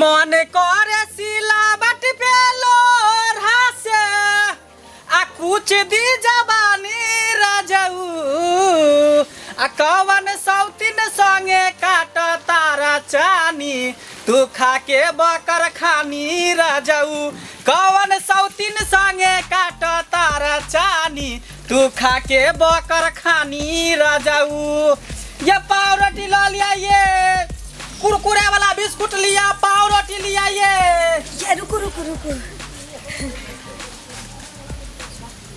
मन करे सिलावट पे लोढ़ा से आ कुछ दी जवानी राजऊ आ कवन सौतिन संगे काट तारा चानी तू खा के बकर खानी राजऊ कवन सौतिन संगे काट तारा चानी तू खा के बकर खानी राजऊ। ये पाव रोटी ल लिया, ये कुरकुरे वाला बिस्कुट लिया, पाव रोटी लिया ये। ये रुकू रुकू रुकू,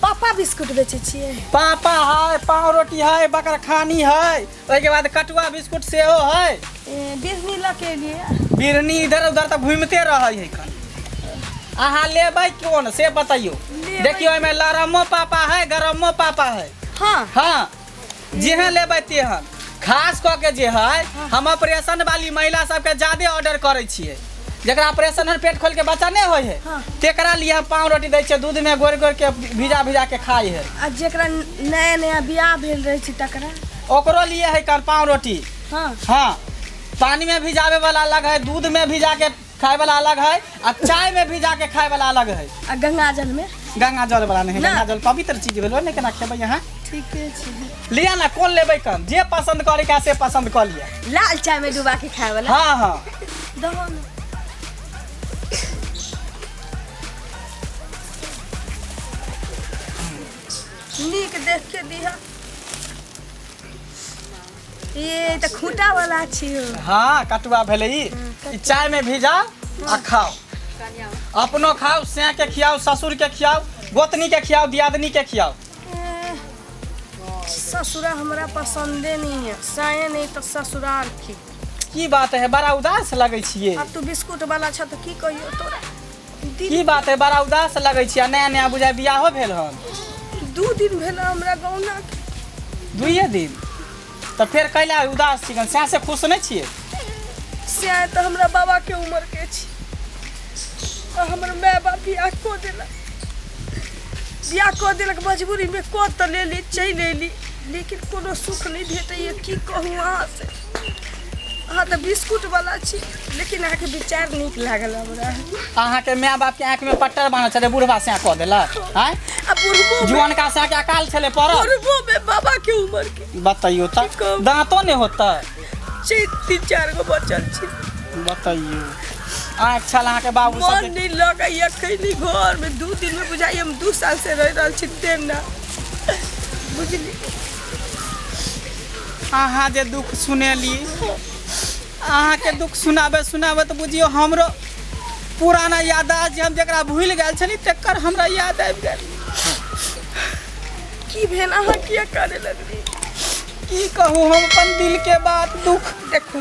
पापा बिस्कुट बेचै छियै? पापा है, पाव रोटी है, बकर खानी है, ओहिके बाद कटुआ बिस्कुट सेहो है। ए, बिरनी लऽ के एलियै। बिरनी इधर उधर तऽ घूमिते रहै है। कन अहाँ लेबै कोन से बतैयौ। लेबै। देखियौ एहिमे लरमो पापा है, गरमो पापा है। हाँ। हाँ, जेहन लेबै तेहन। खास कऽ के जे है हम ऑपरेशन वाली महिला सबके ज्यादे ऑर्डर करै छियै, जकरा ऑपरेशन होल पेट खोल के बच्चा नहि होइ है। हाँ। तेकरा लिए हम पाव रोटी दै छियै, दूध में गोरि गोरि के भिजा भिजा के खाइ है। आ जेकरा नया नया बियाह भेल रहै छै तकरा? ओकरो लिए है कन पाव रोटी। हाँ। हाँ, पानी में भिजावे वाला अलग है, दूध में भिजा के खाए वाला अलग है आ चाय में भिजा के खाए वाला अलग है। आ गंगा जल में? गंगा जल वाला नहीं। ना। गंगा जल पवित्र चीज भेलो ने, केना खेबै अहाँ? ठीके छै। लिया ना, कोन लेबै कन, जे पसंद करे के से पसंद कऽ लिअ। लाल चाय में डुबा के खाए वाला? हाँ हाँ। दहो ने। नीक देख के दिहा। ये तऽ खूंटा वाला छियो। हाँ, कटुआ भेलै ई। ई चाय में भिजाओ आ खाओ, अपनो खाओ, सैं के खियाओ, ससुर के खियाओ, गोतनी के खियाओ, दियादनी के खियाओ। ए, ससुरा हमरा पसंदे नहीं है, साये नहीं तो ससुराल की। की बात है, बड़ा उदास लगै छियै? अब तू बिस्कुट वाला छ तऽ की कहियो तोरा। की बात है, बड़ा उदास लगै छियै? नया नया बुझाय बियाहो भेल हन? 2 दिन भेल हमरा गौना के। 2 दिन? तऽ फेर कैला उदास छी? सएह से खुश नहि छियै? सएह तऽ हमरा बाबा के उम्र के छी आ हमर माय बाप बियाह कऽ देलक, बियाह कऽ देलक मजबूरी में, कऽ तऽ लेली, चलि अयली, लेकिन कोनो सुख नहि भेटैए। की कहू अहाँ से, अहाँ तऽ बिस्कुट वाला छी लेकिन अहाँके विचार नीक लागल हमरा। अहाँके माय बाप के आँखि में पट्टर बान्हल छलै, बुढ़बा सएह कऽ देलक आँय? आ बुढ़बो में- जुअनका सएह के अकाल छलै पड़ल। बुढ़बो में बाबा के उम्र के। बतैयौ तऽ। की कहू? दाँतो नहि होतै? छै, 3-4 गो बचल छै। बतैयौ, आँखि छल अहाँके बाबू मन सबके। नहि लगैया खैली घर में, 2 दिन में बुझाइया हम 2 साल से रहि रहल छी तेना, बुझली? अहाँ जे दुख सुनेली, अहाँके दुख सुनाबे सुनाबे तऽ बुझियौ हमरो पुराना याददाश्त जे हम जकरा भूलि गेल छली तकर हमरा याद आबि गेल। की भेल, अहाँ किया काने लगली? की कहू हम अपन दिल के बात, दुख देखू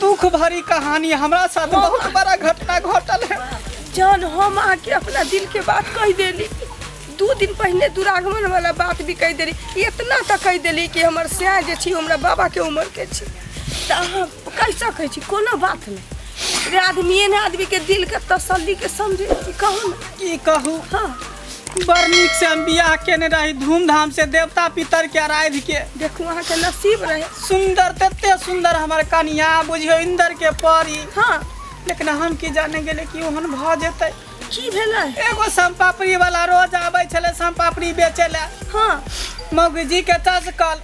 दुख भरी कहानी, हमरा साथ बहुत बड़ा घटना घटल है। जहन हम अहाँके अपना दिल के बात कहि देली, 2 दिन पहिने दुरागमन वाला बात भी कहि देली, इतना तक कहि देली कि हमर सैं जे छी हमरा बाबा के उम्र के छी, तऽ अहाँ कहि सकै छी कोनो बात नहि। रे आदमी एहन आदमी के दिल के तसल्ली के समझे छी, कहू ने। की कहू? हाँ। बड़ नीक से हम बियाह केने रही, धूमधाम से, देवता पितर के आराधि के। देखू अहाँके नसीब रहे। सुंदर, तते सुंदर हमर कनिया, बुझियौ इंदर के परी। हाँ। लेकिन हम की जाने गेले कि ओहन भऽ जेतै। की भेलै? एगो सोनपापड़ी वाला रोज आबै छलै सोनपापड़ी बेचै लए। हाँ। मौगी के चसकल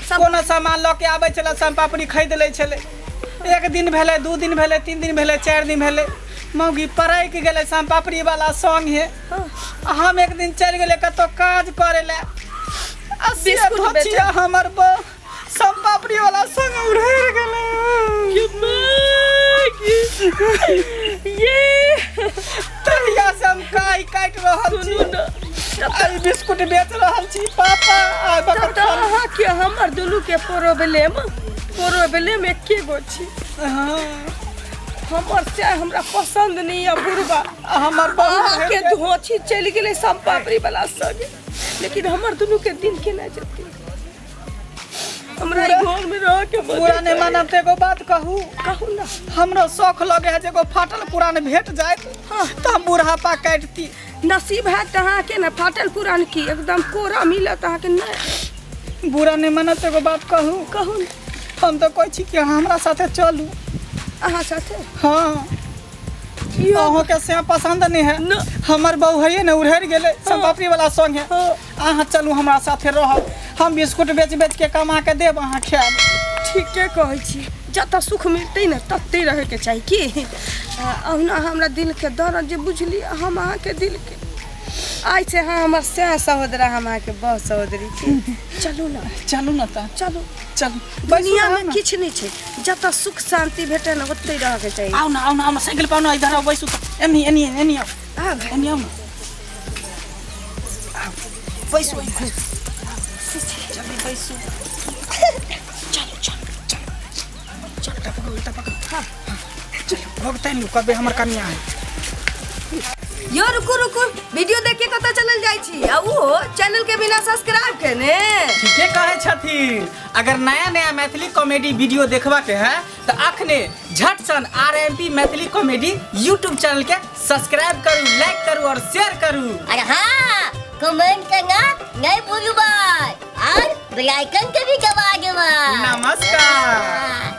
कोनो सामान लऽ के आबै छलै, सोनपापड़ी खरीद लै छलै। 1 दिन भेलै, 2 दिन भेलै, 3 दिन भेलै, 4 दिन भेलै, मौगी पड़ैक गेलै सोनपापड़ी वाला संगे। हाँ। आ हम एक दिन चलि गेलै कतौ काज करै लए आ से बिस्कुट बेचै। धोचिया हमर सोनपापड़ी वाला संग उड़ैर गेलै। ये तहिया से हम काई काटि रहल छी। सुनू ने, आ ई बिस्कुट बेच रहल छी पापा आ तब बकर तऽ अहाँके हमर दुनू के प्रॉब्लम एके गो छी। हाँ। हमर चाय हमरा पसंद नहीं है बुढ़बा। हमर बहुत अहाँके धोछी चलि गेलै सोनपापड़ी वाला संगे, लेकिन हमर दुनू के दिन केना जेतै? हमरा ई घर में रह के मन पूरा नहीं मानब तऽ एगो बात कहू? कहू ना। हमरो शौख लगे है जे एगो फाटल पुरान भेट जाए हाँ। तऽ हम बुढ़ापा काटती। नसीब है तऽ अहाँके ने फाटल पुरान की एकदम कोरा मिलत अहाँके। नहि बुरा नहीं मानब तऽ एगो बात कहू? कहू ने। हम तऽ कहै छी कि अहाँ हमरा साथे चलू। अहाँ साथे? हाँ। इहो अहूँ के से पसंद नहीं है न। हमर बहू है ने उड़हर गेलै सोनपापड़ी वाला संग है। हाँ। अहाँ चलू हमरा साथे रहब, हम बिस्कुट बेच बेच के कमा के देब, अहाँ खायब। ठीके कहै छी, जतऽ सुख मिलतै ने तते रहैके चाही की। अहुना हमरा दिलके दर्द जे बुझली, हम अहाँके दिलके आइ से अहाँ हमर सएह सहोदरा, हम अहाँके बहुत सहोदरी छी। चलू ने। चलू ने तऽ। चलू। चलू। दुनियामे किछु नहि छै, जतऽ सुख शान्ति भेटै ने ओतहि रहऽके चाही। आउ ने, आउ ने, आउ साइकिल पाउ ने, इधर आउ, बैसू तऽ। एनी एनी एनी आउ। आउ। एनी आउ ने, आउ बैसू, जल्दी बैसू। चलू चलू चलू चलू, तऽ पकड़ू, तऽ पकड़ू। हाँ, चलू, भोगतै लू कबे हमर कनिया है। यो रुकू रुकू, वीडियो देख के कतऽ चलल जाइ छी आ उहो चैनल के बिना सब्सक्राइब केने? ठीके कहै छथिन। अगर नया नया मैथिली कॉमेडी वीडियो देखबा के है तो अखने झट सन RMP Maithili comedy YouTube channel के सब्सक्राइब करू, लाइक करू और शेयर करू। अरे हाँ, कमेंट करना नहीं भूलू भाई और बेल आइकन के भी दबा देबा। नमस्कार। हाँ।